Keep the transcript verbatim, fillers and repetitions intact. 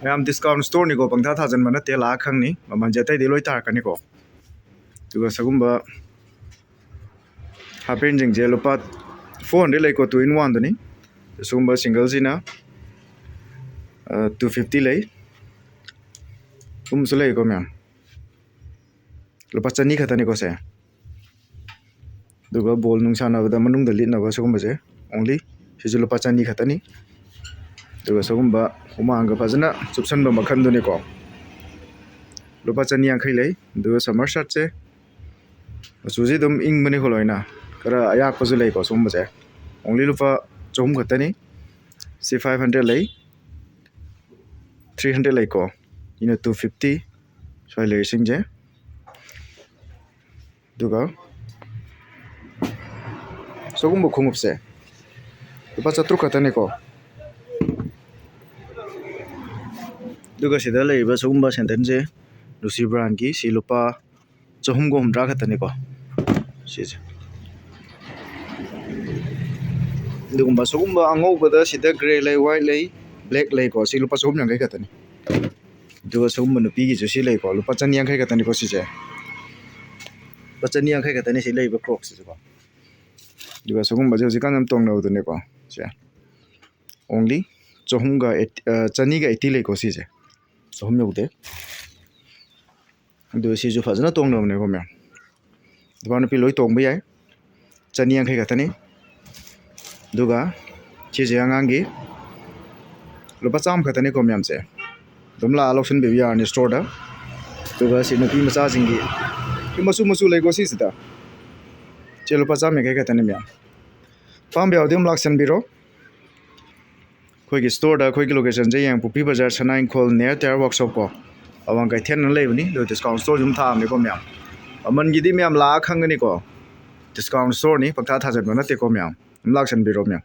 ꯃꯌꯥꯝ, ꯗꯤꯁꯀꯥꯎꯟ ꯁ꯭ꯇꯣꯔꯅꯤꯀꯣ, ꯄꯪꯊꯥ ꯊꯥꯖꯤꯟꯕ ꯅꯠꯇꯦ, ꯂꯥꯛꯑ ꯈꯪꯅꯤ꯫ ꯃꯃꯜꯁꯦ ꯑꯇꯩꯗꯤ ꯂꯣꯏ ꯇꯥꯔꯛꯀꯅꯤꯀꯣ꯫ ꯑꯗꯨꯒ ꯁꯤꯒꯨꯝꯕ ꯍꯥꯞ ꯄꯦꯟꯁꯤꯡꯁꯦ ꯂꯨꯄꯥ ꯐꯣꯔ ꯍꯟꯗ꯭ꯔꯦꯗ ꯂꯩꯀꯣ, ꯇꯨ ꯏꯟ ꯋꯥꯟꯗꯨꯅꯤ꯫ ꯁꯤꯒꯨꯝꯕ ꯁꯤꯡꯒꯜꯁꯤꯅ ꯇꯨ ꯐꯤꯐꯇꯤ ꯂꯩ꯫ ꯁꯤꯒꯨꯝꯕꯁꯨ ꯂꯩꯀꯣ ꯃꯌꯥꯝ, ꯂꯨꯄꯥ ꯆꯅꯤ ꯈꯛꯇꯅꯤꯀꯣ ꯁꯦ꯫ ꯑꯗꯨꯒ ꯕꯣꯜ ꯅꯨꯡ ꯁꯥꯟꯅꯕꯗ ꯃꯅꯨꯡꯗ ꯂꯤꯠꯅꯕ ꯁꯤꯒꯨꯝꯕꯁꯦ ꯑꯣꯡꯂꯤ, ꯁꯤꯁꯨ ꯂꯨꯄꯥ ꯆꯅꯤ ꯈꯛꯇꯅꯤ꯫ ꯑꯗꯨꯒ ꯁꯤꯒꯨꯝꯕ ꯍꯨꯃꯥꯡꯒ ꯐꯖꯅ ꯆꯨꯞꯁꯟꯕ ꯃꯈꯜꯗꯨꯅꯤꯀꯣ, ꯂꯨꯄꯥ ꯆꯅꯤ ꯌꯥꯡꯈꯩ ꯂꯩ꯫ ꯑꯗꯨꯒ ꯁꯝꯃꯔ ꯁꯔꯠꯁꯦ ꯃꯆꯨꯁꯦ ꯑꯗꯨꯝ ꯏꯪꯕꯅꯤꯀꯣ ꯂꯣꯏꯅ, ꯈꯔ ꯑꯌꯥꯛꯄꯁꯨ ꯂꯩꯀꯣ ꯁꯤꯒꯨꯝꯕꯁꯦ꯫ ꯑꯣꯡꯂꯤ ꯂꯨꯄꯥ ꯆꯍꯨꯝ ꯈꯛꯇꯅꯤ꯫ ꯁꯤ ꯐꯥꯏꯚ ꯍꯟꯗ꯭ꯔꯦꯗ ꯂꯩ, ꯊ꯭ꯔꯤ ꯍꯟꯗ꯭ꯔꯦꯗ ꯂꯩꯀꯣ, ꯁꯤꯅ ꯇꯨ ꯐꯤꯐꯇꯤ, ꯁ꯭ꯋꯥꯏ ꯂꯩꯔꯤꯁꯤꯡꯁꯦ꯫ ꯑꯗꯨꯒ ꯁꯤꯒꯨꯝꯕ ꯈꯣꯡꯎꯞꯁꯦ ꯂꯨꯄꯥ ꯆꯥꯇ꯭ꯔꯨꯛ ꯈꯛꯇꯅꯤꯀꯣ꯫ ꯑꯗꯨꯒ ꯁꯤꯗ ꯂꯩꯔꯤꯕ ꯁꯤꯒꯨꯝꯕ ꯁꯦꯟꯗꯟꯁꯦ ꯂꯨꯁꯤ ꯕ꯭ꯔꯥꯟꯒꯤ, ꯁꯤ ꯂꯨꯄꯥ ꯆꯍꯨꯝꯒ ꯍꯨꯝꯗ꯭ꯔꯥ ꯈꯛꯇꯅꯤꯀꯣ ꯁꯤꯁꯦ꯫ ꯑꯗꯨꯒꯨꯝꯕ ꯁꯤꯒꯨꯝꯕ ꯑꯉꯧꯕꯗ ꯁꯤꯗ ꯒ꯭ꯔꯦ ꯂꯩ, ꯋꯥꯏꯠ ꯂꯩ, ꯕ꯭ꯂꯦꯛ ꯂꯩꯀꯣ, ꯁꯤ ꯂꯨꯄꯥ ꯆꯍꯨꯝ ꯌꯥꯡꯈꯩ ꯈꯛꯇꯅꯤ꯫ ꯑꯗꯨꯒ ꯁꯤꯒꯨꯝꯕ ꯅꯨꯄꯤꯒꯤꯁꯨ ꯁꯤ ꯂꯩꯀꯣ, ꯂꯨꯄꯥ ꯆꯅꯤ ꯌꯥꯡꯈꯩ ꯈꯛꯇꯅꯤꯀꯣ ꯁꯤꯁꯦ꯫ ꯂꯨꯄꯥ ꯆꯅꯤ ꯌꯥꯡꯈꯩ ꯈꯛꯇꯅꯤ ꯁꯤ ꯂꯩꯔꯤꯕ ꯀ꯭ꯔꯣꯛꯁꯤꯁꯨꯀꯣ꯫ ꯑꯗꯨꯒ ꯁꯤꯒꯨꯝꯕꯁꯦ ꯍꯧꯖꯤꯛꯀꯥꯟ ꯌꯥꯝ ꯇꯣꯡꯅꯕꯗꯨꯅꯦꯀꯣ ꯁꯦ꯫ ꯑꯣꯡꯂꯤ ꯆꯍꯨꯝꯒ ꯑꯩꯠ-, ꯑ, ꯆꯅꯤꯒ ꯑꯩꯠꯇꯤ ꯂꯩꯀꯣ ꯁꯤꯁꯦ, ꯆꯍꯨꯝ ꯌꯧꯗꯦ꯫ ꯑꯗꯨ ꯁꯤꯁꯨ ꯐꯖꯅ ꯇꯣꯡꯅꯕꯅꯦꯀꯣ ꯃꯌꯥꯝ, ꯅꯨꯄꯥ ꯅꯨꯄꯤ ꯂꯣꯏ ꯇꯣꯡꯕ ꯌꯥꯏ꯫ ꯆꯅꯤ ꯌꯥꯡꯈꯩ ꯈꯛꯇꯅꯤ꯫ ꯑꯗꯨꯒ ꯁꯤꯁꯦ ꯑꯉꯥꯡꯒꯤ, ꯂꯨꯄꯥ ꯆꯥꯝꯃ ꯈꯛꯇꯅꯤꯀꯣ ꯃꯌꯥꯝꯁꯦ꯫ ꯑꯗꯨꯝ ꯂꯥꯛꯑ ꯂꯧꯁꯤꯟꯕꯤꯕ ꯌꯥꯔꯅꯤ ꯁ꯭ꯇꯣꯔꯗ꯫ ꯑꯗꯨꯒ ꯁꯤ ꯅꯨꯄꯤ ꯃꯆꯥꯁꯤꯡꯒꯤ, ꯁꯤ ꯃꯆꯨ ꯃꯆꯨ ꯂꯩꯀꯣ ꯁꯤꯁꯤꯗ꯫ ꯁꯤ ꯂꯨꯄꯥ ꯆꯥꯝꯃ ꯌꯥꯡꯈꯩ ꯈꯛꯇꯅꯤ ꯃꯌꯥꯝ꯫ ꯑꯄꯥꯝꯕ ꯌꯥꯎꯔꯗꯤ ꯑꯗꯨꯝ ꯂꯥꯛꯁꯟꯕꯤꯔꯣ꯫ ꯑꯩꯈꯣꯏꯒꯤ ꯁ꯭ꯇꯣꯔꯗ, ꯑꯩꯈꯣꯏꯒꯤ ꯂꯣꯀꯦꯁꯟꯁꯦ ꯌꯦꯡꯉ ꯄꯣꯛꯄꯤ ꯕꯖꯥꯔ, ꯁꯅꯥ ꯏꯪꯈꯣꯜ, ꯅꯤꯌꯔ ꯇꯥꯌꯔ ꯋꯥꯛꯁꯣꯞ ꯀꯣ, ꯑꯋꯥꯡ ꯀꯩꯊꯦꯜꯅ ꯂꯩꯕꯅꯤ꯫ ꯑꯗꯣ ꯗꯤꯁꯀꯥꯎꯟ ꯁ꯭ꯇꯣꯔꯁꯨ ꯑꯗꯨꯝ ꯊꯥꯕꯅꯤꯀꯣ ꯃꯌꯥꯝ꯫ ꯃꯃꯜꯒꯤꯗꯤ ꯃꯌꯥꯝ ꯂꯥꯛꯑ ꯈꯪꯒꯅꯤꯀꯣ꯫ ꯗꯤꯁꯀꯥꯎꯟ ꯁ꯭ꯇꯣꯔꯅꯤ, ꯄꯪꯊꯥ ꯊꯥꯖꯟꯕ ꯅꯠꯇꯦꯀꯣ ꯃꯌꯥꯝ꯫ ꯑꯗꯨꯝ ꯂꯥꯛꯁꯟꯕꯤꯔꯣ ꯃꯌꯥꯝ꯫